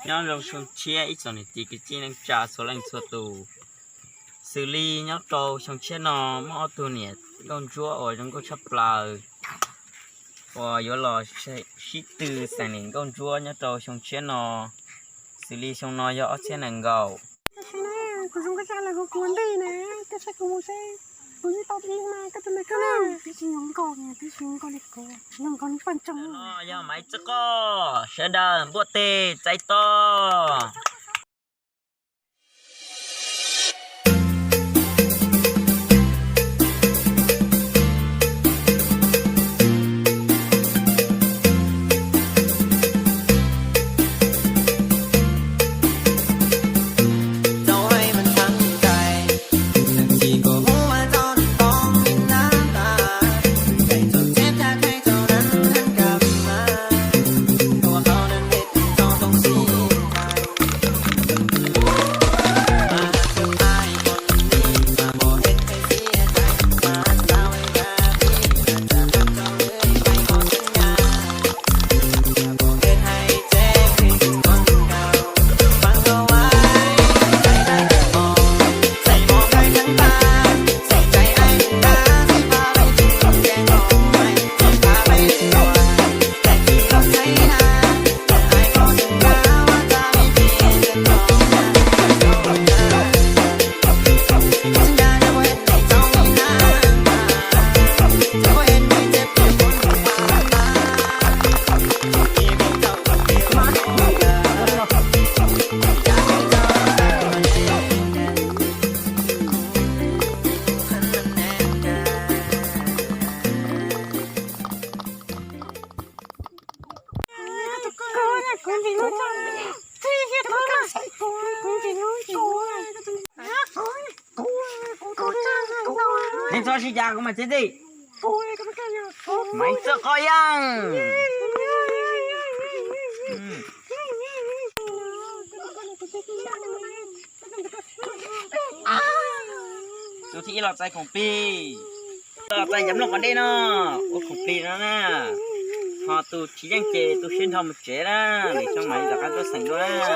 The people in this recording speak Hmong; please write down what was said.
Nyob zoo xyoo tshiab ib tsoom niam txiv kwv tij neej tsa txhua leej txhua tus. Xws li nyob rau xyoo tshiab no muaj ob tug niam nkauj ntsuab uas zoo nkauj tshaj plaws uas yuav los sib tw xeem niam nkauj ntsuab nyob rau xyoo tshiab no, xws li xyoo no yog ob txhiab nees nkaum. Yog Maiv Txawj Qoj, sawv daws npuaj teg txais tos. Neeg txhob sib cav, kuv mas txiv tij. Maiv Txawj Qoj Yeej. Tus thib ib los txais khoom plig, los txais cov nplooj qos dej no, ua khoom plig no na. Ho tus tsis yeej ces tu siab nrho mus tsev na, lwm xyoo mam li rov qab tuaj xeem dua na.